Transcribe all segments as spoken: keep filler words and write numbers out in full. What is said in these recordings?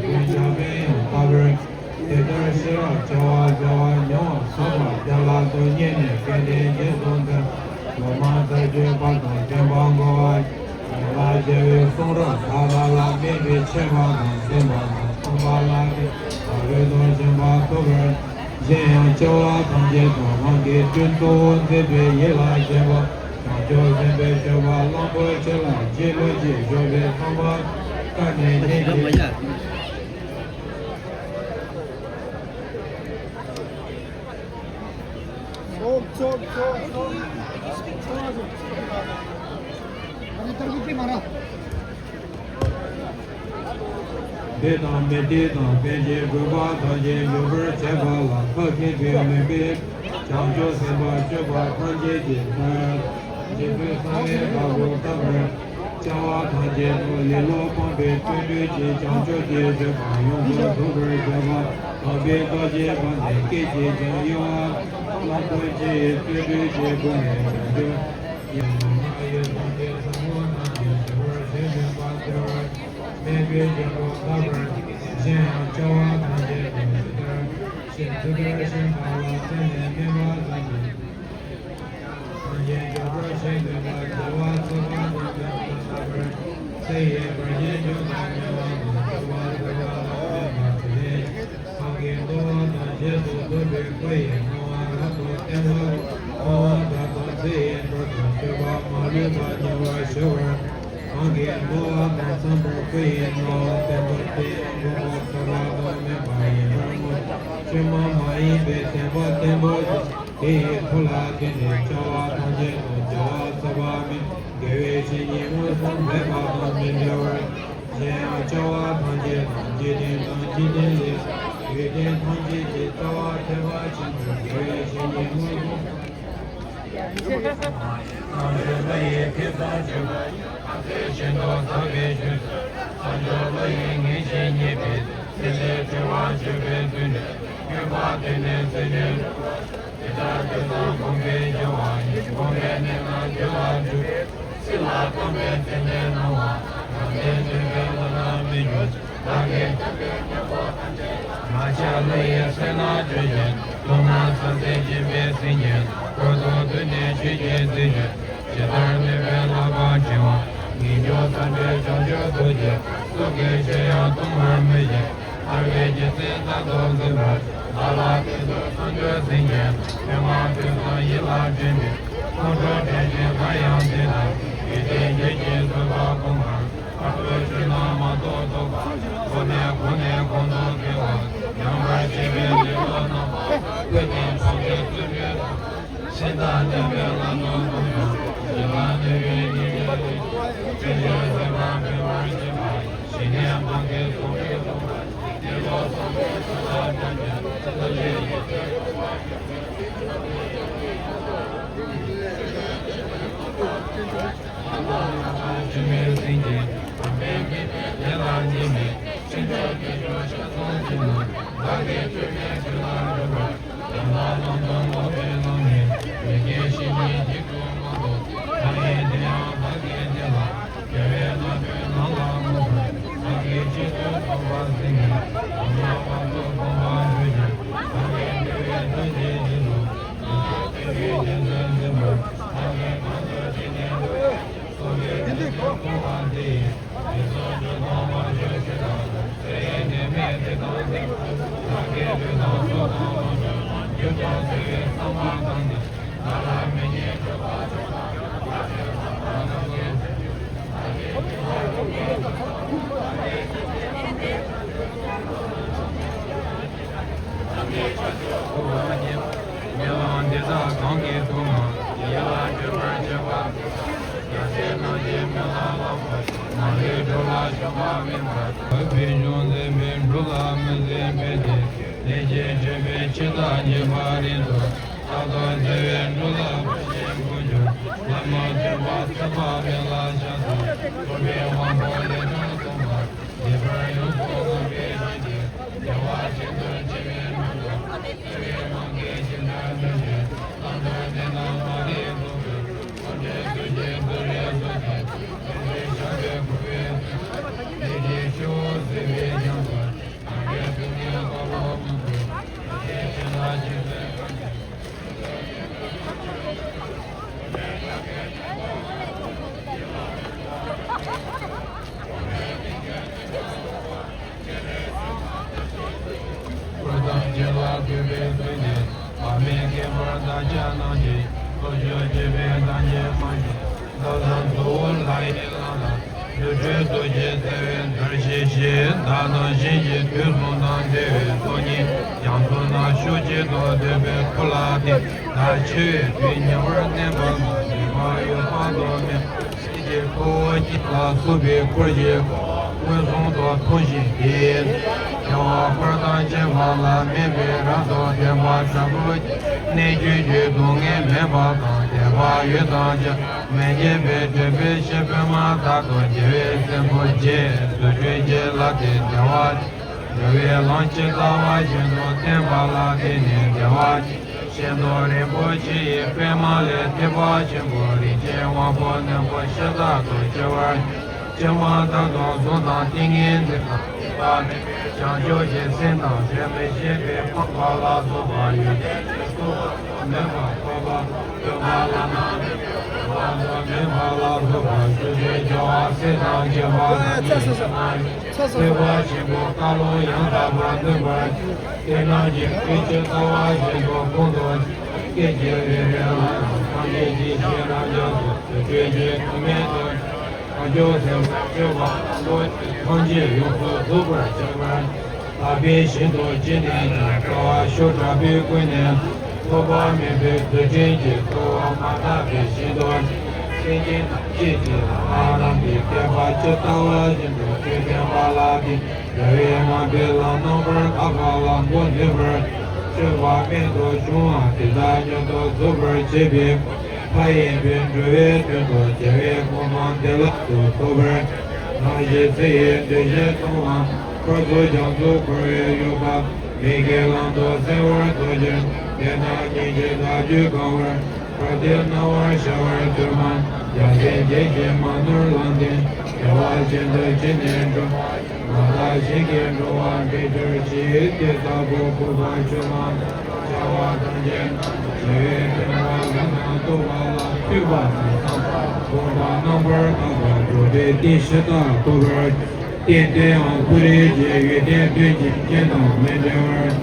ཀུན་ཀྱང་དཔེ་ཡང་དག་པར། དེ་ལྟར་ཤེས་རབ་བྱ་བ་བྱ་བ་མྱོང་བ་སོགས་པ་བརྒྱ་ལ་སོགས་བསྙེན་ནས་སྐལ་ལྡན་རྗེས་སུ་མཐུན། ལོ་མ་རྩ་གཅོད་པ་དང་མཁྱེན་པ་འགོག་པ། ཡན་ལག་བརྒྱད་པའི་གསུང་རབ་མཐའ་དག་ལ་དམིགས་པའི་ཆེ་བ་དང་ལྡན་པ་དང་མཐོན་པ་ལ་དེ་དག་ལུས་དང་མཁྱེན་པ་ཐོབ་པར། གཞན་ཡང་སྐྱེ་བ་ཐམས་ཅད་དུ་རང་གི་སྤྲུལ་གཙོ་བོ་མཛད་པའི་ཡིད་ལ་བྱེད་པ། བྱང་ཆུབ་སེམས་དཔའི་སྤྱོད་པ་གླང་པོ་ཆེ་ལ་རྗེས་ལུས་ཀྱི་སྦྱོར་བས་ཚངས་པ་བཀའ་ནས་བསྙེན་བཀུར། འདི་དང་མི་འདི་དང་ཕན་ཆད་དགོས་པ་ཐམས་ཅད་འཇོམས་པར་བྱེད་པ་ལ་ཕར་ཕྱིན་པའི་མོས་པས་བྱང་ཆུབ་སེམས་དཔའ་སྤྱོད་པ་ཐམས་ཅད་ཀྱི་མཐར། རྗེ་བཙུན་གསང་བའི་བདག་པོ་ལྟ་བུར། བྱ་བ་ཐམས་ཅད་དུ་ལེ་ལོ་སྤངས་པའི་བརྩོན་འགྲུས་ཀྱིས་བྱང་ཆུབ་ཀྱི་སྤྱོད་པ་ཡོངས་སུ་རྫོགས་པར་བྱེད་པ་དམ་པའི་རྟོགས་བརྗོད་པ་ནི་སྐད་ཅིག་ཀྱང་གཡོ་བ་གླང་པོ་ཆེའི་བརྩོན་འགྲུས་ཀྱི་སྒོ་ནས་བྱང་ཆུབ་ཀྱི་ལམ་ཡུལ་ཐམས་ཅད་ཟབ་མོ་རྣམས་ཀྱི་ཞི་བར་བྱེད་མོས་པ་སྟེར་བར། མོས་གུས་ཀྱི་སྒོ་ལྟ་བུར། གཞན་ཡང་སྐྱེ་བ་ཐམས་ཅད་དུ་ཇི་ལྟར་ཤེས་དེ་ལྟར་ཤེས་པ་ལ་བརྟེན་ནས་སྨོན་པ་ཙམ་གྱིས། ཐམས་ཅད་འཇོམས་པར་བྱེད་ནུས་པ་རྒྱལ་བ་སོགས་པ་རྣམས་ཀྱང་དེ་ལྟ་བུར། ཚེ་ཡི་བར་ཆད་རྒྱུ་དང་ཉེ་བ་དང་འབྲེལ་བ་བསལ་བ་ལ་སྨོན་པ་དེ་ལས། གང་གིས་བསླུ་བ་དང་རྗེས་སུ་བཟུང་བའི་སྐུ་ཡི་སྣང་བ་རབ་ཏུ་བསྟན་པ། སྣང་བ་དག་དང་ཚེ་ཡི་འགྲོ་དང་སྤྱོད་པ་མ་ལུས་པ་ཉེ་བར་ཞི་བར། གང་གིས་བསླུ་བ་དང་འཚམས་པར་སྐུ་ཡི་སྣང་བ་བསྟན་པ་དེ་ཡང་འགོག་པ་ཐོབ་པ་དང་མེད་པ་ཡིན་པར་སྨོན། བཅོས་མ་མ་ཡིན་པའི་བདེན་པ་བརྟན་པོ་ཞིག་དེ་ཡི་མཐུ་ལ་བརྟེན་ནས་སྐྱེ་བ་ཐམས་ཅད་དུ་བྱ་བ་ཚོགས་པ་མེད་དགེ་བའི་བཤེས་གཉེན་མངོན་སུམ་མཛད་པ་དང་མི་འབྲལ་བར། གཞན་ཡང་སྐྱེ་བ་ཐམས་ཅད་དང་འཇིག་རྟེན་དང་འཇིག་རྟེན་ལས་ཡོད་དོན་ཐམས་ཅད་ཀྱི་རྩ་བ་ཐེག་པ་ཆེན་པོའི་དགེ་བའི་བཤེས་གཉེན་མངོན་སུམ། བསམ་བརྗོད་ལྷ་ཡི་ཐུགས་སུ་ཆུད་པ། ཁམས་ཚན་ཤིན་ཏུ་དག་པའི་ཆོས་སུ། བསམ་བརྗོད་ལྷ་ཡི་ངེས་ཤེས་རྙེད་པའི་ཚེ། ཚེ་འདིར་གྲོལ་བར་གྱུར་པའི་དུས་ནས། མངོན་པར་བསྟན་ནས་ཚེ་ནས་འགྲོ་བ། དེ་ལྟར་དུས་གསུམ་གོམས་པའི་རྒྱལ་བ་ཡི། གོམས་པའི་གནས་རྣམས་རྒྱུད་ལ་འཇུག་པའི། སྲིད་ལ་གཏམས་པའི་ཚེ་འདིར་སྣང་བ། རང་སྟེང་འདུས་པའི་བླ་ན་མེད་མྱུར་བདག་གིས་བསྟན་པའི་ཉམས་པོ་ཐམས་ཅད་ལ། མ་ཆགས་ལྷ་ཡི་སེར་སྣ་ཅན་ཞིང་། ལྷོ་ནག་ས་གསེར་འགྱིང་བུའི་སེང་གེ། འཁོར་དུ་འདུས་ནས་ཆོས་ཀྱི་རྩིས་གཞུང་། ཇི་ལྟར་ནུས་པའི་བསླབ་པ་འབྱིན་པ། ངེས་འབྱུང་བསམ་པའི་བྱང་ཆུབ་ཐུགས་ཀྱི། སྲོག་གི་གཞན་ཡང་གཏོང་བར་མོས་ཤིང་། ཐར་པའི་རྒྱུ་མཚན་རྟག་ཏུ་འཛིན་པ། བདག་ལ་དེ་ཚུལ་བསམ་བརྗོད་ཟིན་གྱིས། མན་ངག་ཐོས་བསམ་ཡིད་ལ་དྲན་ཏེ། ཁོང་ཁྲོ་བྲལ་ཞིང་སླར་ཡང་དེ་ལ། ཡིད་བརྟན་རྒྱུད་ཀྱི་བཟོད་པ་སྒོམ་པ། ཕར་ཕྱིན་ལམ་མ་ཐོབ་ཐོབ་པ། གོང་ནས་གོང་ནས་གོང་དུ་འཕེལ་བ། ཉམས་པར་བྱེད་པའི་ལེའུ་རྣམ་པ། ཀུན་ནས་སྤངས་པའི་བརྩོན་འགྲུས་དང་། ཤིན་ཏུ་ནུས་པའི་ལམ་སྣ་ཀུན་ཏུ། ཞི་བ་ནུས་པའི་ཉིན་མོའི་ལས། བརྩོན་འགྲུས་ཟད་པ་འཕེལ་བར་བྱེད་པ། ཞི་གནས་སྤངས་ཏེ་བཟོད་པའི་སྒོམ་པ། གནས་ལུགས་བཟང་པོའི་ཚུལ་ལ་བསྒྲིམས་ནས། ཐུགས་རྗེ་ཡི་གེ་སྒོམ་པ། ཆོས་མིན་སེམས་ཀྱི་དམ་པའི་མི་དེ་ལ་འཇིགས་མེད། ཕྱིན་ཅི་ལོག་གི་ཆོས་ཆ་ཚང་ཕྱིར་ན། བདག་གིས་ཆོས་མིན་ཆོས་ལ་སྒྲུབ་པར། ཡང་དག་ལམ་དུ་བསླབ་པའི་ངང་ནས། མི་སྐྱེ་ཞི་གནས་འཇིགས་སུ་མ་ལྟོས། ཐ་སྙད་དེ་ཡང་བདག་གིས་འདི་ལ། རྒྱལ་བའི་བསླབ་པའི་ངང་ལ་མ་བཀོལ། བདག་གིས་ཆོས་ཀུན་རྫོགས་པར་ཟིན་ནས། ལམ་སྣ་བར་དུ་སྒོམ་པར་འགྱུར་ཞིང་། བདག་གིས་འདུལ་བའི་ཐུགས་རྗེ་ཡིན་ནོ། ཡེ་ཤེས་ཀུན་གྱི་རྒྱུ་མཚན་འཛིན་པར། བདག་གིས་གང་དུ་བྱས་ནས་འདུལ་བའི། ཚོགས་ཀྱི་རྒྱུ་མཚན་མཐོང་བ་འདི་ཡིས། དེ་ཚོགས་རྒྱུ་མཐོང་བ་ཞུ་ཕྱིར་དང་། ཚེ་ཡི་ནད་མེད་བདེ་ཐང་འདི། བདག་གིས་ལུས་དང་སྲོག་དང་ལོངས་སྤྱོད། རྒྱུ་དང་བརྩེ་བའི་བསམ་པ་དང་ནི། བདག་ལ་མི་སྙན་བརྗོད་པ་ཆོག་པ། བདག་གི་བསམ་པ་རྣམས་ཀྱི་ཚུལ་འདི། བདག་གིས་ལུས་ལ་ཕུལ་བའི་ཚུལ་འདི། བདག་གིས་ཆོས་ཀྱི་སྐུ་ལ་བསྙེན། སྨོན་ལམ་འདི་དག་གང་གིས་ཐོབ་ན། ཡིད་ལ་བརྗོད་པར་བྱ་བ་འདི་དག་ཡ་མཚན་རྣམས་ཀྱི་སྨོན་ལམ་ལ་བབ་ཅིང་། མ་ལུས་འགྲོ་ལ་ཞུགས་པ་མིན་པར། བོད་པའི་གཞུང་འཛིན་པའི་འབྲུག་ལ་མི་འཛིན་པའི་དེ། ལས་ཀྱི་སྤྱོད་པའི་ཕྱིར་དང་ཉེས་པ་རིང་དུ། རྟག་ཏུ་འཛིན་པའི་འབྲུག་ལ་བར་ཆད་ཀུན་གྱུར། ལམ་མ་བཅུག་པ་ཚད་པ་མེད་ལ་བཞག་སྟེ། རྩོམ་པའི་དབང་པོ་ལས་དང་སྟོང་པར། ངེས་པར་ཡོངས་སུ་བསྔགས་པའི་ཞིང་དེར། བདེ་བ་ཅན་དུ་སྐྱེ་བའི་སྨོན་ལམ། བརྩེ་བའི་དབང་གིས་ཇི་འདྲ་ནུས་ཀྱིས། གཏམ་དུ་གནས་རྣམས་མ་ལུས་རྫོགས་པའི། ཐུགས་རྗེའི་ཚུལ་གྱིས་བསྡུ་བའི་ཚུལ་གྱིས། ཐུགས་རྗེའི་ཞགས་པས་འགུགས་པའི་ཚུལ་གྱིས། ལས་ཀྱི་ཆུ་བོ་བཟི་བའི་རྒྱང་དུ། ཡོད་པའི་ཚུལ་གྱིས། བག་མེད་སྐྱེ་འཕེལ་བདག་ཅག་རྣམས་ཀྱི། ལྷོ་ཕྱོགས་སྤྱི་དཔོན་ཐམས་ཅད་དཔའ་ཞིང་། ལྷ་བཟང་གཙོ་བོ་ལྷ་ཡི་ལྷ་དང་། སྒྱུ་འཕྲུལ་ཐུགས་རྗེ་བརྩེ་བས་འདིར་གཤེགས་ཤིག། བདག་དང་གཤིན་རྗེ་དུག་གསུམ་དང་། འདྲེ་བའི་ཚོགས་གཉིས་རྒྱ་མཚོ་ན། ཕྱོགས་གཅིག་ཏུ་སྡོད་པའི་སྐུ་ལ་བརྟེན། བདག་འཆི་བའི་དུས་ཉེ་བར་གནས་པ་དང་། མྱུར་བག་ཡོད་པ་དང་མེད། གཤིན་རྗེའི་ཁུ་བོ་གཉིས་ལ་སོགས་པའི་འཁོར་གྱིས་བསྐོར། མངོན་སུམ་དུ་མཐོང་ཞིང་དེ་ཡི། བདེ་བ་འཁོར་དང་བཅས་པ་ལ། དམིགས་པའི་རབ་ཏུ་བརྟན་པ་དྲག་པོ་གིས། གནད་གཅོད་ཀྱི་སྡུག་བསྔལ་མེད་པ་དང་། དད་པ་ཡོད་དང་བཅས། མི་འཇིགས་པའི་སྒྲིབ་པའི་ཕྱིར། པདྨ་ལྟར་དུ་རྒྱལ་བའི་སྲས་པོ་བརྒྱད། རྫུ་འཕྲུལ་གྱི་ལྷ་སྟེ་བདེ་བ། འགྲོ་བའི་ལམ་ཇི་ལྟ་བ་བཞིན་དུ་བསྟན་པ་ལ་བརྟེན་ནས། བདེ་བ་ཅན་ཤིན་ཏུ་རིན་པོ་ཆེ་ཡི་པདྨ་ལས། ཐེག་པ་ཆེན་པོའི་རིན་ཆེན་དབང་པོ་རྣོན་པོ་ཤ་སྟག་ཏུ་སྐྱེ་བར། སྐྱེ་བ་ལྟར་དུ་གཟུངས་དང་ཏིང་ངེ་འཛིན་དང་། བྱིས་པ་མེད་པའི་བྱང་ཆུབ་ཀྱི་སེམས་དང་། རིམ་པས་བཤད་པའི་འཕགས་པ་ལ་སོགས་པ། ཡོན་ཏན་གྱི་ཚོགས་མ་ལུས་པ་ཐོབ་པ། སྟོན་པ་བླ་ན་མེད་པའི་གོ་འཕང་དུ་སྨིན་པ་ལ་སོགས་པ། ཆོས་ཀྱི་རྒྱལ་བ་སྲས་དང་བཅས་པ་ཐམས་ཅད་ཐེག་པ་ཆེན་པོའི་བཀའ་ལུང་ཡང་དག་པར་སྟོན་པར། དེ་རྣམས་ཀྱི་སྐུ་ཇི་ལྟ་བ་བཞིན་དུ་ཁོང་དུ་ཆུད། སྐད་ཅིག་རེ་རེ་ལ་ཡང་ཐམས་ཅད་ཀྱི་ཤེས་རབ་འབྱུང་དུ། རྫུ་འཕྲུལ་གྱི་ཐུགས་སྨན་དུ། བྱང་ཆུབ་སེམས་དཔའ་སྤྱོད་པ་རྣམས་ཀྱིས། ཐམས་ཅད་ཡོངས་སུ་རྫོགས་པར་བྱ་བར། དག་པའི་ཞིང་དུ་ཅི་ནས་ཀྱང་། དགའ་བ་ཤུགས་དྲག་པོས་ཀུན་ནས། ཐོགས་པ་མེད་པའི་རྫུ་འཕྲུལ་གྱིས། རྩོལ་བ་མ་དག་པའི་ཞིང་དུ། སེམས་ཅན་ཐམས་ཅད་ཀྱི་ལྷ་རྣམས་ཀྱིས། བསྐལ་པ་ཇི་ལྟ་བ་བཞིན་དུ་ཆོས་བསྟན་པ་ལ་བརྟེན། རྒྱལ་བའི་ངང་པའི་ལམ་རྣམ་པར་དག་པ་ལ་མགོ་འདོན་པར། སྤྱོད་པ་རྨད་དུ་བྱུང་བ་དེ་དག་མངོན་དུ་རྫོགས་པར་བྱེད་པའི། མཐའ་ཡས་པའི་འགྲོ་བའི་དོན་དུ། རྒྱལ་བའི་གོ་འཕང་བདེ་བླག་ཏུ་ཐོབ་པར། རང་བཞིན་ཚེ་ཡི་འདུ་ཤེས་སྟོང་བ། འཁོར་ཚོགས་རྒྱ་མཚོ་འཁོར་བའི་ཡུལ་པ། མི་དགེ་ལམ་དུ་སེལ་བར་རྫོགས་ཕྱིར། དེ་དག་སྙིང་རྗེའི་བདག་རྒྱུད་གང་བར། བར་དུ་སྣང་བར་བྱ་བར་གྱུར་པ། བརྒྱ་བྱིན་བརྒྱད་ཀྱིས་མ་ནོར་ལམ་བསྟན། བདེ་བ་ཅན་དུ་ཅི་ནས་འགྲོ། མ་དག་ཞིང་གི་འགྲོ་བ་འདྲེན་གྱུར་ཅིག། དེ་ལྟ་བུ་གུས་པར་ཞུ་བ། བྱ་བ་ཐམས་ཅད་རྣམས་དང་བྲལ་བའི་སྟོན་པ་ལམ་དང་རྟོགས་པ་ལ། ཐོས་པ་དང་དག་པ་སྒོམ་པ་རྣམ་པར་དག་པ་སྒྲུབ་པའི་རྟེན་ཞིག་ལྟར་ཐོབ་པར། རྟེན་དེའང་སྤུ་རིས་ཀྱི་ཡོན་ཏན་དོན་གྱི་རྐྱེན་དང་མི་འབྲལ་བར།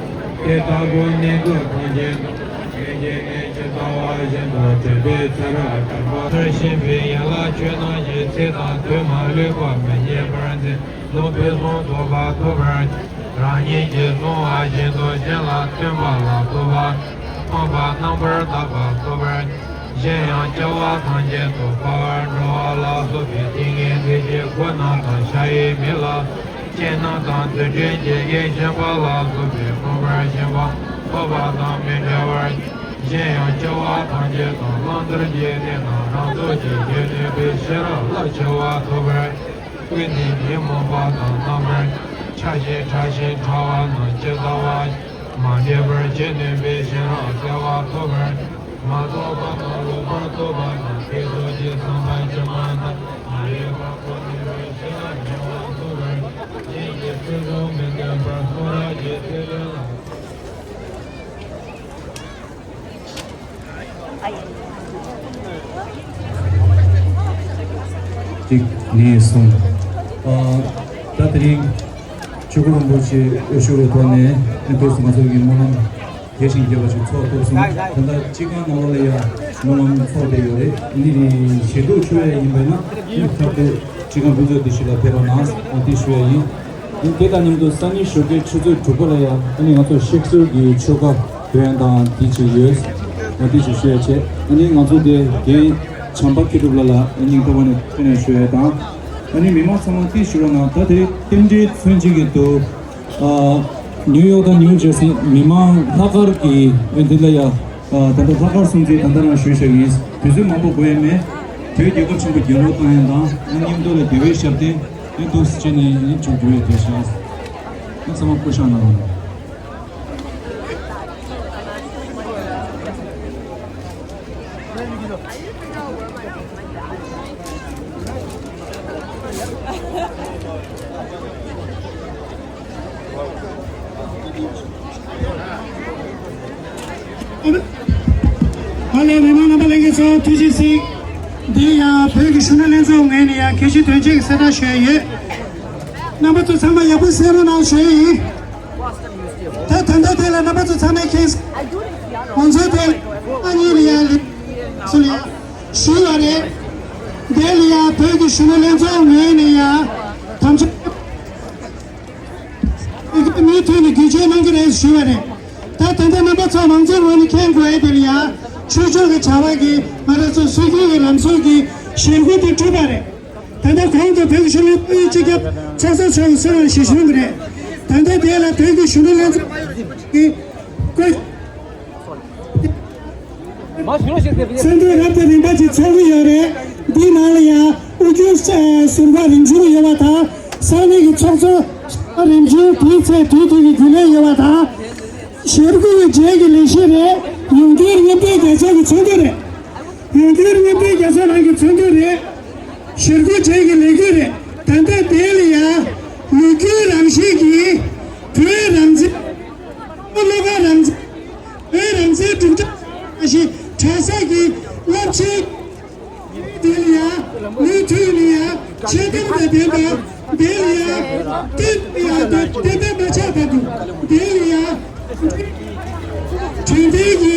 དེ་ལྟ་བུ་གནས་སྐབས་ཐམས་ཅད་དུ། ཡོན་གྱི་གནས་ཇི་ལྟ་བ་བཞིན་དུ་བགྲོད་པའི་ཚེ་རབས་དྲན་པ་ལྟར། གཤེགས་པའི་ཡན་ལག་ཆོས་རྣམས་ཀྱི། ཚེ་དང་དུས་མ་ལུས་པ་མི་བརྗེད་པར་འཛིན། ལུང་ཕུན་སུམ་ཚོགས་པ་ཐོབ་པར། རང་ཉིད་ཀྱིས་གསུངས་པ་བཞིན་དུ་གཞན་ལ་སྟོན་པ་ལ་ཐོབ་པ། སྤངས་པ་རྣམ་པར་དག་པ་ཐོབ་པར། གཞན་ཡང་སྐྱེ་བ་ཐམས་ཅད་དུ་དཔའ་བར་འགྲོ་བ་ལ་སོགས་པའི་ཏིང་ངེ་འཛིན་གྱི་སྒོ་རྣམས་དང་ཤ་ཡི་མིག་ལ་སྤྱན་རྣམས་དང་རྫུ་འཕྲུལ་གྱི་དབྱིངས་བཞིན་པ་ལ་སོགས་པའི་མངོན་པར་ཤེས་པ་ཐོབ་པ་དང་མི་འབྲལ་བར། གཞན་ཡང་སྐྱེ་བ་ཐམས་ཅད་དུ་བླང་དོར་གྱི་གནས་དང་རང་ཚུགས་ཀྱི་རྒྱུད་སྟོན་པའི་ཤེས་རབ་རླབས་ཆེ་བ་ཐོབ་པར། ཀུན་ནས་ཉོན་མོངས་པ་དང་རྣམ་པར་ཆགས་ཤིང་ཕྲ་ཞིང་ཕྲ་བ་རྣམས་ཇི་ལྟ་བ་མ་འདྲེས་པར་རྒྱུད་སྟོན་པའི་ཤེས་རབ་གསལ་བ་ཐོབ་པར། མ་རྟོགས་པ་དང་ལོག་པར་རྟོག་པ་དང་སྐྱེ་སོགས་ཀྱི་བསམ་པ་ཇི་མ་ཐག་མ་ཡོད་པ་ཁོ་ནའི་ཤེས་རབ་ཉེ་བར་ཐོབ་པར། རྗེས་ཀྱི་ཚུལ་དུ་མི་སྟོན་པར་སྔོན་རབས་ཀྱི་ཚུལ་ལུགས་ལ། གཅིག་ནས་གསུམ། ཨ། ད་དེ་རིང་ཆོས་སྐུ་རིན་པོ་ཆེ་འོས་ཤོག་གི་ཐོག་ནས་ཨ་ནི་ང་ཚོ་གི་སྨོན་ལམ་རྒྱས་ཤིང་རྒྱས་པ་ཞིག་ཚོགས་ཐུབ་སོང་། ད་ལྟ་སྤྱི་ཁང་ནང་ལོགས་ལ་ཡང་སྨོན་ལམ་ཚོགས་བསྡད་ཡོད་རེད། ཨ་ནི་ཞལ་འདོན་ཞུ་ཡ་ཡིན་པ་ན་ཨ་ནི་ཐབས་བརྟན་སྤྱི་ཁང་ཕུན་ཚོགས་བདེ་ཞིང་ལ་ཕེབས་པ་གནང་ཨ་ནི་ཞུ་ཡ་ཡིན། དེ་དང་མཉམ་དུ་སང་ཉིན་ཞོགས་ཀའི་ཆུ་ཚོད་དྲུག་པ་ལ་ཡང་ཨ་ནི་ང་ཚོ་གཤེགས་གསོལ་གྱི་ཆོ་ག་འདོན་ཡ་དང་དེ་ཅིག་ཡོད། ཨ་དེ་ཅིག་ཞུ་ཡ་བྱས། ཨ་ནི་ང་ཚོ་དེ་རྒན་བྱམས་པ་མཁས་གྲུབ་ལགས་ལ་སྙིང་ཐག་པ་ནས་ཐུགས་རྗེ་ཆེ་ཞུ་ཡ་དང་། ཨ་ནི་མི་མང་ཚང་མ་དེ་ཞུ་རོགས་གནང་། ད་དེ་རྟེན་འབྲེལ་མཚོན་བྱེད་ཀྱི་འདུག་ཨ། ནིའུ་ཡོག་དང་ནིའུ་ཇར་སི་མི་མང་ལྷག་དཀར་གྱི་ཨ་དེ་འདྲ་ཡ། ཨ། ད་ལྟ་ལྷག་དཀར་སྲུང་བརྩི་ད་ལྟ་རང་ཞུས་བཞག་ཡིན། དུས་ཚོད་མང་པོ་འགོར་ཡ་མེད། བོད་རྒྱལ་ཁབ་ཆེན་པོ་རྒྱལ་ལོ་བཏང་ཡ་དང་ཨ་མཉམ་དུ་ལ་རྒྱལ་བའི་ཞབས་བརྟན་ཨ་འདུག་སེ་བྱས་ནས་ཨ་མཇུག་བསྡུ་ཡ་དེ་བྱས། ཨ་ཚང་མ་སྐུ་ཞབས་གནང་རོགས་གནང་། ཨ་ལས་མི་མང་རྣམ་པ་ལྷན་རྒྱས་ཚོ་ཐུགས་རྗེ་གཟིགས། འདི་ཡང་བོད་ཀྱི་གཞོན་ནུ་ལྷན་ཚོགས་ངོས་ནས་ཡང་གལ་ཆེ་དོན་ཆེ་གི་གསལ་བསྒྲགས་ཞུ་ཡ་ཡོད། རྣམ་པ་ཚོ་ཚང་མ་ཡག་པོ་གསན་རོགས་གནང་ཞུ་ཡ་ཡིན། ད་ད་ལྟ་དེ། ལ་རྣམ་པ་ཚོ་ཚང་མས་མཁྱེན་གོང་ཚོའི་ཐད་ཨ་ཉིན་ལ་ཡང་ལི་སུ་ལ་ཡང་ཞུས་པ་རེད། དེ་ལ་ཡང་བོད་ཀྱི་གཞོན་ནུ་ལྷན་ཚོགས་ངོས་ནས་ཡང་དམ་བཅའ་མུ་མཐུད་ནས་རྒྱུན་འཁྱོངས་གནང་གི་རེད་ཞུས་པ་རེད། ད་ད་ལྟ་རྣམ་པ་ཚོ་མང་ཚོགས་ངོས་ནས་མཁྱེན་དགོས་ཡས་དེ་ལ་ཡང་ཆོས་ཕྱོགས་ཀྱི་བྱ་བ་གིས་ང་རང་ཚོ་སྲོལ་རྒྱུན་གྱི་ལམ་སྲོལ་གྱི་ཞེན་ཁུལ་དེ་གྲུབ་པ་རེད། ད་ལྟ་གོང་དུ་བོད་ཀྱི་གཞོན་ནུ་ལྷན་ཚོགས་སྤྱི་ཁྱབ་ཚོགས་གཙོ་མཆོག་གིས་གསུངས་པ་ཞིག་གསུངས་པ་རེད། ད་ལྟ་དེ་ལ་བོད་ཀྱི་གཞོན་ནུ་ལྷན་ཚོགས་ཀྱི་བཀོད། མ་ཞུ་རོགས་ཞེས་ཟེར་བ་ཡིན། གསར་འགོད་རབ་དང་རིམ་པ་ཅིག་ཚོགས་ཀྱི་ཡོད་རེད། འདིའི་ནང་ལ་ཡང་དབུ་ཁྱུད་ཟུར་པ་རིམ་བྱོན་ཡོད་པ་དང་། ས་གནས་ཀྱི་ཚོགས་གཙོ་རིམ་བྱོན་དེའི་ཚེ་དུས་དེ་གི་རྒྱུན་ལས་ཡོད་པ་དང་། ཞེ་དགུ་བའི་རྗེས་ཀྱི་ལས་གཞི་རེད། ཡོངས་འབྲེལ་མཉམ་འབྲེལ་རྒྱལ་ཚོགས་ཀྱི་ཚོགས་འདུ་རེད། ཡོངས་འབྲེལ་མཉམ་འབྲེལ་རྒྱལ་ཚོགས་ནང་གི་ཚོགས་འདུ་རེད། ཞེ་དགུ་རྗེས་ཀྱི་ལས་འགུལ་རེད། ད་ལྟ་དེ་ལ་ཡང་ལོ་རྒྱུས་རང་བཞིན་གྱིས་བོད་རང་བཙན། བློ་དགའ་རང་བཙན། བོད་རང་བཙན་སྒྲུབ་ཐབས་ཞེས་གྲྭ་ས་ཀྱི་རླབས་ཆེན་དེ་ལ་ཡང་མུ་མཐུད་ནས་ཡང་ཆེ་མཐོང་དང་ལྡན་པ། དེ་ལ་ཡང་བསྟུན་ཡང་དེ་དེ་ལྟར་མ་ཆགས་བར་དུ། དེ་ལ་ཡང་དྲན་རྟེན་གྱི་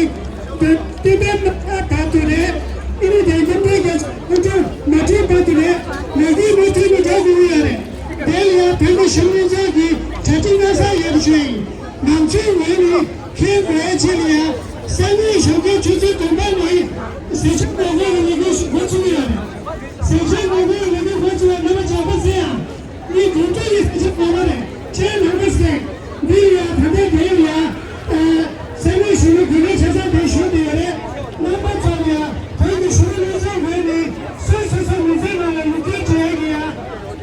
བསྟུན་པའི་མ་ཆགས་བར་དུ་རེད། ཨ་ནི་དེ་མཉམ་འབྲེལ་རྒྱལ་ཚོགས་ཁོང་ཁྲོ་མ་ཁྲིད་བར་དུ་རེད། ལས་འགུལ་མུ་མཐུད་ནས་འགྲོ་དགོས་ཀྱི་ཡོད་རེད། དེ་ལ་ཡང་བོད་མི་གཞོན་ནུ་ལྷན་ཚོགས་ཀྱིས་གྲ་སྒྲིག་གནང་ས་ཡོད་པ་ཞུ་ཡ་ཡིན། ང་ཚོའི་ངོས་ནས་མཁྱེན་དགོས་ཡ་ཅིག་ལ་ཡང་ས་གནས་གཞོན་སྐྱེས་ཆུ་ཚོད་བདུན་པ་ནས་གཟིགས་ཞིབ་ངོ་རྒོལ་གྱི་ལས་འགུལ་ཞིག་འགོ་ཚུགས་ཀྱི་ཡོད་རེད། གཟིགས་ཞིབ་ངོ་རྒོལ་གྱི་ལས་འགུལ་འགོ་ཚུགས་པའི་རྣམ་པ་ཚོ་ཡག་པོ་གཟིགས་ཡ། འདི་དོན་གྲུབ་ཀྱི་གཟིགས་ཞིབ་ངོ་མ་རེད། ཁྱེད་རྣམ་པ་ཚོས་འདི་ཡ་ད་ལྟའི་འདིར་ཡ་ས་གནས་གཞོན་ནུ་དགེ་རྒན་ཆ་ཚང་དེ་ཞུ་བསྡད་ཡོད་རེད། རྣམ་པ་ཚོ་ཡ་བོད་ཀྱི་གཞོན་ནུ་ལྷན་ཚོགས་ངོས་ནས་སོ་སོ་སོ་མི་ཚེ་ནང་ལ་ལོ་རྒྱུས་བྱེད་ཡ་གི་ཡ་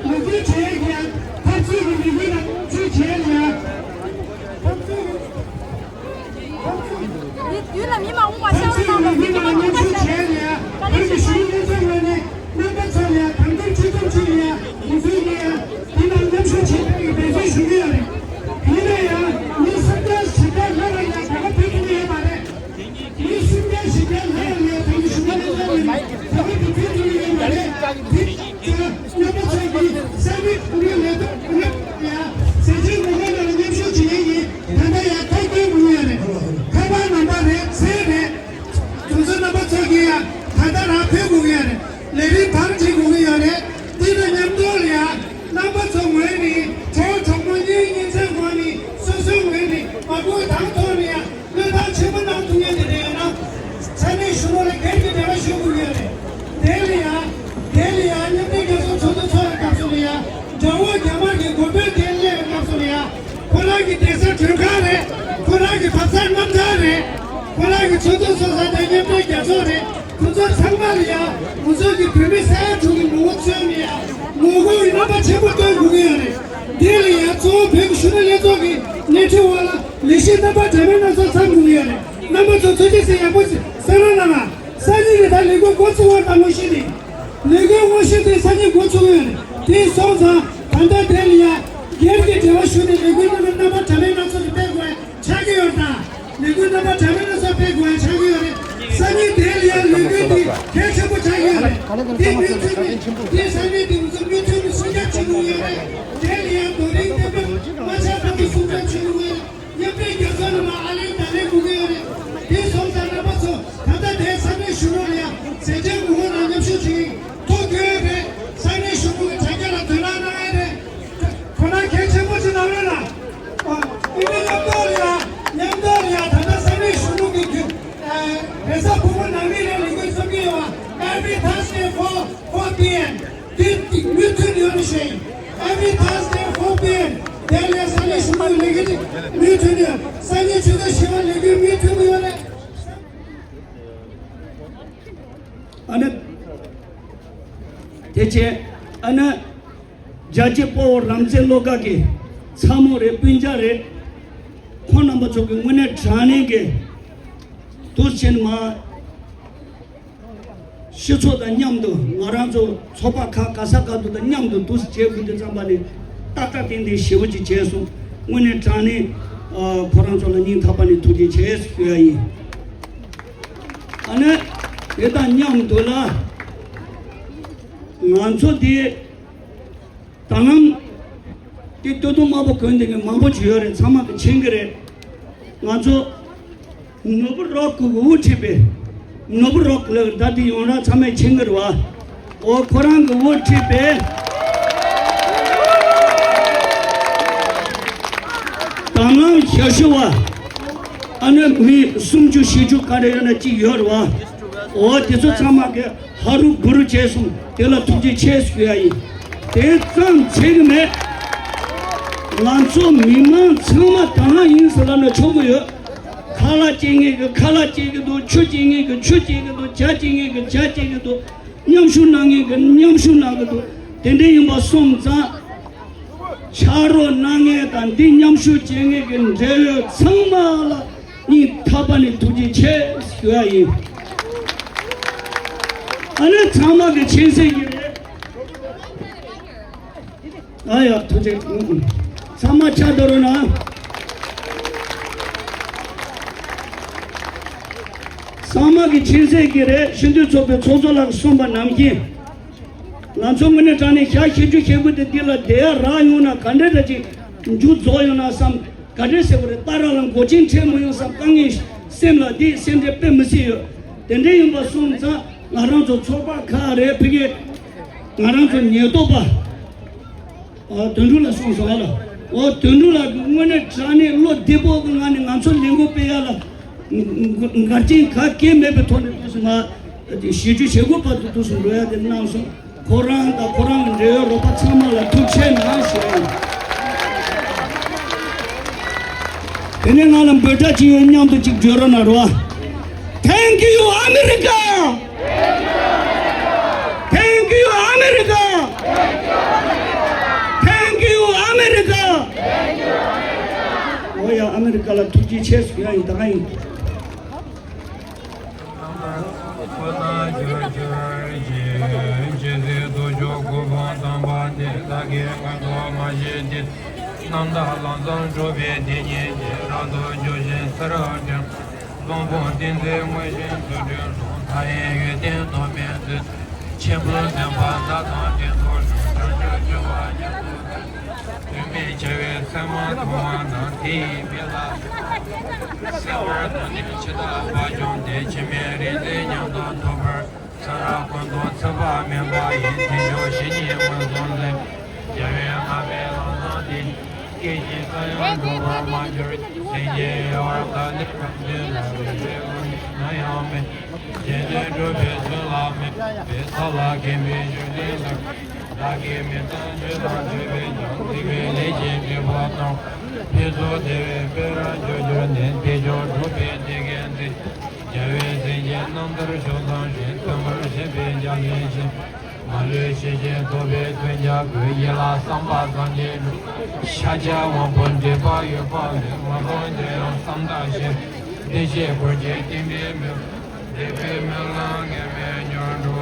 ལོ་རྒྱུས་བྱེད་ཡ་གི་ཡ་འཐབ་རྩོད་ཀྱི་ལས་འགུལ་ལ་འཐབ་རྩོད་བྱེད་ཡ་གི་ཡ་འཐབ་རྩོད་ཀྱི། ཡུལ་ལ་མི་མང་པོ་ཤར་བ་དང་མི་མང་པོ་ཤར་བ་དང་། རྣམ་པ་ཚོ་ལ་དམ་དམ་ཁྲིད་ཐུབ་ཀྱི་ཡ། ཡིན་ཚུལ་ནི་ཡ། དེ་ནང་མཉམ་ཞུགས་བྱེད་པའི་འབད་བརྩོན་ཞུ་གི་ཡོད་རེད། ཡིན་ན་ཡང་མི་སུམ་བརྒྱ་བཞི་བརྒྱ་ལྷག་ལ་ཡང་ག་པར་ཕེབས་ཐུབ་ཀྱི་ཡོད་མ་རེད། མི་སུམ་བརྒྱ་བཞི་བརྒྱ་ལྷག་ལ་ཡང་དེ་གི་ཞུ་བ་ལ་ཡང་ཡོད་རེད། ག་པར་དུ་ཕེབས་ཐུབ་ཀྱི་ཡོད་མ་རེད། དེ་ཡང་རྣམ་པ་ཚོ་གི་ས་མིག་གུང་ལ་ལས་དོན་གུང་ལ་ཡང་ཟས་བཅད་ངོ་རྒོལ་ནང་ལ་མཉམ་ཞུགས་བྱེད་མཁན་གྱི་ད་ལྟ་ཡང་ཐག་གཅོད་དགོས་ཀྱི་ཡོད་རེད། ཁ་པར་ནང་པ་རེད། ཚེ་རེད། དེ་ཚོ་རྣམ་པ་ཚོ་གིས་ཡང་ད་ལྟ་རང་ཕེབས་དགོས་ཀྱི་ཡོད་རེད། ལས་རིམ་བར་བྱེད་དགོས་ཀྱི་ཡོད་རེད། དེ་དང་མཉམ་དུ་ལ་ཡང་རྣམ་པ་ཚོ་ངོས་ནས་གྲོགས་གྲོགས་མོ་གཉེན་ཉེ་ཚན་ངོས་ནས་སོ་སོའི་ངོས་ནས་མ་དགོས་དང་ཐོག་ནས་ཡང་བློས་བཏང་ཆེན་པོ་གནང་ཐུབ་མཁན་དེ་འདྲ་ཡོད་ན། ས་གནས་གཞོན་ནུ་ལ་སྒེར་གྱི་འབྲེལ་བ་ཞུ་དགོས་ཀྱི་ཡོད་རེད། དེ་ལ་ཡང་དེ་ལ་ཡང་མཉམ་འབྲེལ་རྒྱལ་ཚོགས་ཚོགས་འདུ་ཚོགས་པའི་སྐབས་སུ་ལ་ཡང་དགྲ་བོ་རྒྱ་དམར་གྱི་འགོ་དཔོན་དེ་སླེབས་པའི་སྐབས་སུ་ལ་ཡང་ཁོ་རང་གི་བསྡད་ས་མགྲོན་ཁང་རེད། ཁོ་རང་གི་བབ་ས་གནམ་ཐང་རེད། ཁོ་རང་གི་ཚོགས་འདུ་ཚོགས་ས་དེ་མཉམ་འབྲེལ་རྒྱལ་ཚོགས་རེད། ཁོ་ཚོ་ཚང་མ་ལ་ཡང་ང་ཚོ་གི་བོད་མི་ས་ཡ་དྲུག་གི་ངོ་རྒོལ་བྱས་ནས་ཡང་ངོ་རྒོལ་གྱི་རྣམ་པ་ཆེན་པོ་སྟོན་དགོས་ཀྱི་ཡོད་རེད། དེ་ལ་ཡང་གཙོ་བོ་བོད་ཀྱི་གཞོན་ནུ་ལྷན་ཚོགས་ཀྱི་སྣེ་ཁྲིད་འོག་ལ་ལས་གཞི་རྣམ་པ་འདྲ་མིན་སྣ་ཚོགས་བརྩམས་དགོས་ཀྱི་ཡོད་རེད། རྣམ་པ་ཚོ་ཚོད་ཀྱི་ཟེར་ཡག་པོ་གསན་རོགས་གནང་ཨ། སང་ཉིན་ནས་ད་ལས་འགུལ་འགོ་ཚུགས་པ་དང་ངོ་ཤེས་ནས། ལས་འགུལ་ངོ་ཤེས་དེ་སང་ཉིན་འགོ་ཚུགས་ཡོད་རེད། དེ་སོང་ཙང་ད་ལྟ་དེ་ལ་ཡང་སྒེར་གྱི་འབྲེལ་བ་ཞུ་ནས་ལས་འགུལ་རྣམ་པ་རྣམ་པ་འདྲ་མིན་སྣ་ཚོགས་ཀྱི་སྤེལ་དགོས་ཆགས་ཀྱི་ཡོད་ད། ལས་འགུལ་རྣམ་པ་འདྲ་མིན་སྣ་ཚོགས་སྤེལ་དགོས་ཆགས་ཀྱི་ཡོད་རེད། སང་ཉིན་དེ་ལ་ཡང་ལས་འགུལ་དེ་གལ་ཆེན་པོ་ཆགས་ཀྱི་ཡོད་རེད། དེ་མུ་མཐུད་ནས་དེ་སང་ཉིན་དེ་ང་ཚོ་མུ་མཐུད་ནས་སྲུང་སྐྱོབ་བྱེད་དགོས་ཡོད་རེད། དེ་ལ་ཡང་རྡོ་རིང་བརྟན་པོ་མ་ཆགས་ཐབས་ཀྱི་སྲུང་སྐྱོབ་བྱེད་དགོས་ཡོད་རེད། མཉམ་འབྲེལ་རྒྱལ་ཚོགས་ནང་ལ་ཨ་ལན་ད་ལན་དགོས་ཀྱི་ཡོད་རེད། དེ་སོང་ཙང་རྣམ་པ་ཚོ་ད་ལྟ་དེ་ས་གནས་གཞོན་ནུ་ལ་ཡང་ཟས་བཅད་ངོ་རྒོལ་ནང་མཉམ་ཞུགས་བྱེད་ཀྱི་ཐུགས་འདོད་རེད། ས་གནས་གཞོན་ནུ་གི་དྲ་རྒྱ་ལ་དོ་སྣང་གནང་ཡ་རེད། ཁོ་ན་གལ་ཆེན་པོ་ཅིག་གནང་རོགས་གནང་། ཨ་ནི་མཉམ་དུ་ལ་ཡང་མཉམ་དུ་ལ་ཡང་ད་ལྟ་ས་གནས་གཞོན་ནུ་གི་རྒྱུན་ཨ་རེས་གཟའ་ཕུར་བུ་ནང་མི་རེ་ལས་འགུལ་རྩོམ་གྱི་ཡོད་པ། Every Thursday four four p.m. དེ་དེ་མུ་མཐུད་ཡོད་རེད་ཞུ་ཡིན། Every Thursday four p.m. དེ་ལས་ས་གནས་གཞོན་ནུ་ལས་འགུལ་མུ་མཐུད་ཡོད། སང་ཉིན་ཆུ་ཚོད་བཞི་པ་ལས་འགུལ་མུ་མཐུད་ཡོད་རེད། ཨ་ནི་དེ་བྱས་ཨ་ནི་རྒྱལ་གཅེས་དཔའ་བོ་རང་བཙན་བློ་དགའ་གི་ཚ་མོ་རེད། སྤུན་ཀྱག་རེད། ཁོང་རྣམ་པ་ཚོ་གི་དངོས་གནས་དྲང་གནས་ཀྱི་དུས་ཆེན་མ། སྤྱི་ཚོགས་དང་མཉམ་དུ་ང་རང་ཚོ་ཚོགས་པ་ཁག་ག་ས་ག་དུ་དང་མཉམ་དུ་འདུ་བྱེད་དགོས་དུས་ཙམ་པ་ནས་ཏག་ཏག་ཏན་ཏན་ཞེ་པོ་ཅིག་བྱས་སོང་། དངོས་གནས་དྲང་གནས་ཨ་ཁོ་རང་ཚོ་ལ་སྙིང་ཐག་པ་ནས་ཐུགས་རྗེ་ཆེ་ཞུ་ཡ་ཡིན། ཨ་ནི་དེ་དང་མཉམ་དུ་ལ་ང་ཚོ་དེ་ད་ལམ་དེ་སྟོད་ཐུང་དམར་པོ་གོན་བསྡད་མཁན་མང་པོ་ཅིག་ཡོད་རེད། ཚང་མ་གི་མཁྱེན་གི་རེད། ང་ཚོ་ནོར་བུ་རོགས་ཀྱི་དབུ་ཁྲིད་པའི་ནོར་བུ་རོགས་ལ་ད་དེ་ཡོང་ར་ཚང་མས་མཁྱེན་གི་རེད་བ། འོ་ཁོ་རང་གི་དབུ་ཁྲིད་པའི་དང་བླངས་ཞབས་ཞུ་བ་ཨ་ནི་མི་སུམ་ཅུ་བཞི་ཅུ་ག་རེ་ཡོད་ན་གཅིག་ཡོད་རེད་བ། འོ་དེ་ཚོ་ཚང་མ་གི་ཧ་རུ་བུ་རུ་བྱས་སོང་། དེ་ལ་ཐུགས་རྗེ་ཆེ་ཞུ་ཡ་ཡིན། དེ་ཙམ་ཚད་གི་མེད། ང་ཚོ་མི་མང་ཚང་མ་དང་བླངས་ཡིན་ཟེར་ལབ་ན་ཆོག་གི་ཡོད། ཁ་ལག་སྐྱེལ་མཁན་གི་ཁ་ལག་སྐྱེལ་གི་འདུག་ཆུ་སྐྱེལ་མཁན་གི་ཆུ་སྐྱེལ་གི་འདུག་ཇ་སྐྱེལ་མཁན་གི་ཇ་སྐྱེལ་གི་འདུག་མཉམ་ཞུགས་གནང་མཁན་གི་མཉམ་ཞུགས་གནང་གི་འདུག་དེ་འདྲ་ཡིན་པ་སོང་ཙང་། ཕྱག་རོགས་གནང་མཁན་དང་འདི་མཉམ་ཞུགས་བྱེད་མཁན་གྱི་འབྲེལ་ཡོད་ཚང་མ་ལ་སྙིང་ཐག་པ་ནས་ཐུགས་རྗེ་ཆེ་ཞུ་ཡ་ཡིན། ཨ་ནི་ཚང་མ་གི་མཁྱེན་གསལ་གྱི་རེད། ཨ་ཡ་ཐུགས་རྗེ་ཆེ། ཚང་མ་ཕྱག་རྡོ་རུ་ན། ཚང་མ་གི་མཁྱེན་གསལ་གྱི་རེད། སྤྱི་འཐུས་ཚོགས་པའི་ཚོགས་གཙོ་ལགས་གསུངས་པ་ནང་བཞིན། ང་ཚོ་དངོས་གནས་དྲང་གནས་ཞག་བཞི་བཅུ་ཞེ་དགུ་དེ་འདི་ལ་བསྡད་ཡ་རག་ཡོང་ན་ག་འདྲ་འདྲ་ཅིག་མཇུག་རྫོགས་ཡོང་ན་བསམ། ག་འདྲ་ཟེར་བ་རེད། ད་རང་ལ་མགོ་ཅན་འཕྲད་མ་ཡོང་བསམ། དཀའ་ངལ་སེམས་ལ་འདི་སེམས་ཁྲལ་དཔེ་མི་སྲིད་ཡོད། དེ་འདྲ་ཡིན་པ་སོང་ཙང་ང་རང་ཚོ་ཚོགས་པ་ཁག་རེད། ཕ་གི་ང་རང་ཚོ་ཉེན་རྟོག་པ། ཨ་དོན་གྲུབ་ལགས་གསུངས་སོང་ཨ་ལ། འོ་དོན་གྲུབ་ལགས་ཀྱིས་དངོས་གནས་དྲང་གནས་བློ་བདེ་པོ་གི་ངང་ནས་ང་ཚོ་ལས་འགུལ་སྤེལ་ཡ་ལ་འགལ་རྐྱེན་ག་གེ་མེད་པའི་ཐོག་ནས་འདུག་སེ་ང་བཞི་བཅུ་ཞེ་དགུ་བར་དུ་འདུག་སེ་འགྲོ་ཡ་དེ་གནང་སོང་། ཁོ་རང་དང་ཁོ་རང་གི་འབྲེལ་ཡོད་རོགས་པ་ཚང་མ་ལ་ཐུགས་རྗེ་ཆེ་གནང་ཞུ་ཡ་ཡིན། དེ་ནས་ང་ལ་འབོད་སྒྲ་ཅིག་ཡོད། མཉམ་དུ་ཅིག་བརྗོད་རོགས་གནང་རོགས། Thank you, America! Thank you, America! Thank you, America! འོ་ཡ། ཨ་མི་རི་ཀ་ལ་ཐུགས་རྗེ་ཆེ་ཞུ་ཡ་ཡིན། ད་ག་ཡིན། ཁོ་ན་བསྒྱུར་བསྒྱུར་གྱིས་ཇི་སྲིད་དུ་བཞུགས། སྐུ་ཕུང་དམ་པ་འདི་བདག་གིས་ཀུན་ཏུ་མ་བཞེས་ཏེ། རྣམ་དག་ལམ་ཟབ་སྒྲུབ་པའི་བདེ་སྙིང་རྗེ། རབ་ཏུ་འཇུག་ཅིང་སེར་སྦྲེང་། ལུང་སྤོང་ཏིང་འཛིན་དངོས་བཞིན་ཚུལ་ཁྲིམས་སྲུང་། མཐའ་ཡས་ཡོན་ཏན་དུ་མའི་མཛོད། ཆེན་པོའི་བདེན་པ་མཐའ་དང་ལྡན་དུ་བྱུང་། བྱང་ཆུབ་སྤྱོད་པ་ཉམས་སུ་བླངས། དུས་མེད་བྱ་བའི་མཚན་མ་མཐོང་བ་ན། དེ་ཡི་མིག་ལ་གསལ་བར་མཐོང་ནས་འཆི་བདག་དཔའ་བཅོམ་སྟེ། འཆི་མེད་རིག་འཛིན་ཉམས་སུ་ཐོབ་པར། ཚེ་རབས་ཀུན་ཏུ་ཚེ་དཔག་མེད་པ་ཡི། ཐེག་མཆོག་བཤེས་གཉེན་མངོན་སུམ་འཛིན། རྒྱལ་བའི་བསྔགས་པའི་ལམ་བཟང་འདི། སྐད་ཅིག་ཙམ་ཡང་འགྲོ་བར་མ་གྱུར་ཅིག། སེམས་ཅན་ཡོངས་ལ་ནི་རབ་འདུན་ལ། འོད་གསལ་ཀུན་ནས་ནམ་ཡང་མེད། རྗེས་ནས་སྒྲུབ་པའི་ཚུལ་ལ་དམིགས་པའི། ས་ལ་མཁན་པོའི་བཞུགས་གདན་ལ། བདག་གིས་མི་ཚངས་སྤྱོད་དང་བཅས་པས་ཀྱང་། སྡིག་པའི་ལས་ཀྱི་སྒྲིབ་པ་དང་། ཕུན་ཚོགས་བདེ་བའི་དཔལ་རབ་རྒྱས་གྱུར་ནས། ཐེག་མཆོག་གྲུབ་པའི་བདེ་སྐྱིད་འདི། རྒྱལ་བའི་སེམས་ཅན་རྣམ་ཐར་མཆོག་ཙམ་ཞིག། མཐུན་པར་བྱེད་པའི་རྒྱ་ལས་ཤིན། མ་ལུས་ཞི་ཞིང་རྟོགས་པའི་མཐུན་རྐྱེན་དགོས། ཡིད་ལ་བསམ་པ་ཙམ་གྱིས་འགྲུབ། ཤཱཀྱའི་དབང་པོ་སྒྲིབ་པ་ཡོད་པ་ལས། མ་བསྒོམས་ཀྱང་ཡང་བསམ་དང་ཞེན། བདེ་གཤེགས་འཁོར་གྱིས་བསྟིམ་པའི་མོད། འདས་པའི་སྨོན་ལམ་ངེས་མེད་མྱུར་འགྲུབ་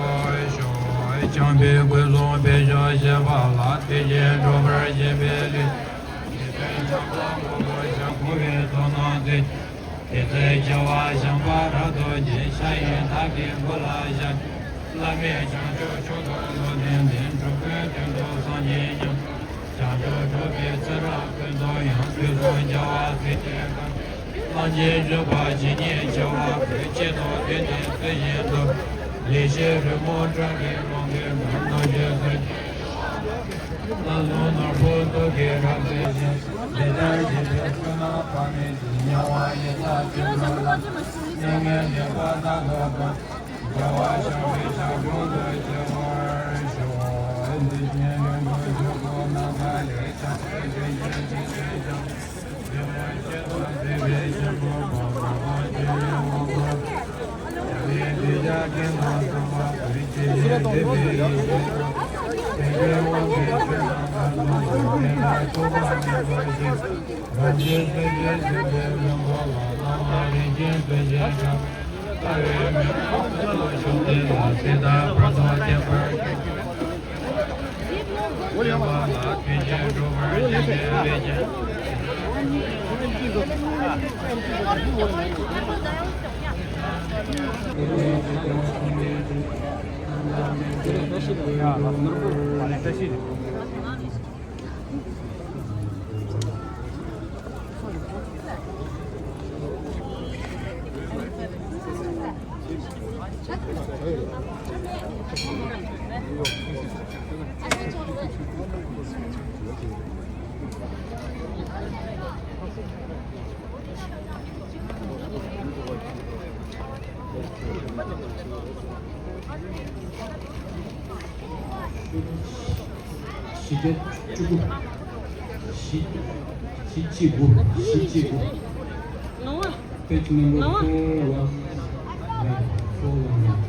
ཤོག། བྱམས་པའི་སྐུ་གསུང་འཕེལ་ཕྱོགས་བཞི་པ་ལ། ཐེག་ཆེན་སྒྲུབ་པར་བྱེད་པའི་ལུས། རྗེ་བཙུན་བྱམས་པ་མགོན་པོ་ཞབས། འཁོར་བའི་ཚོགས་རྣམས་འདུལ། དེ་ཚེ་རྒྱལ་བ་བྱམས་པ་རབ་ཏུ་རྒྱས། ཕྱག་གཡས་ཐབས་ཀྱི་སྐུ་ལ་ཞབས། བླ་མེད་བྱང་ཆུབ་མཆོག་ཏུ་བློ་གཏད་ནས། འགྲོ་ཀུན་དོན་དུ་སངས་རྒྱས་ཉིད། བྱང་ཆུབ་སྒྲུབ་པའི་ཚེ་རབས་ཀུན་ཏུ་ཡང་། དུས་གསུམ་རྒྱལ་བ་སྲས་བཅས་དང་། ལམ་གྱི་འཇུག་པ་ཇི་སྙེད་བྱེ་བ་ཀུན། གཅིག་ཏུ་བསྡུས་ཏེ་ཚུལ་བཞིན་དུ། ལེགས་བཤད་རི་མོ་བཀྲ་གི་ཀློང་དུ་ནམ། རྣམ་དཔྱོད་སྲོལ་གྱི་ལ་སོགས་ནོར་བུ་གཙུག་གི་རབ་གསལ་ཞིང་། ལེགས་སྦྱར་རྒྱན་པའི་བསོད་ནམས་དཔག་མེད་ཀྱིས། དམྱལ་བ་ཡི་དྭགས་སྤྱོད་པའི་ལམ། གནས་ངན་ལེགས་པ་རྟག་ཏུ་སྤངས། རྒྱལ་བ་བྱམས་པའི་ཞབས་དྲུང་དུ་སྐྱེ་བར་ཤོག། འདི་ཕྱིར་ཡོན་ཏན་ཆོས་སྐུ་ཆོས་སྐུ་རྣམ་དག་ལས། བྱང་ཆུབ་སེམས་དཔའི་སྤྱན་ཆེན་ཞིང་། བཞི་བརྒྱ་བཅུ་དགུ། བཞི། བཞི་གཅིག་དགུ། བཞི་གཅིག་དགུ། Page number four one nine, four one nine.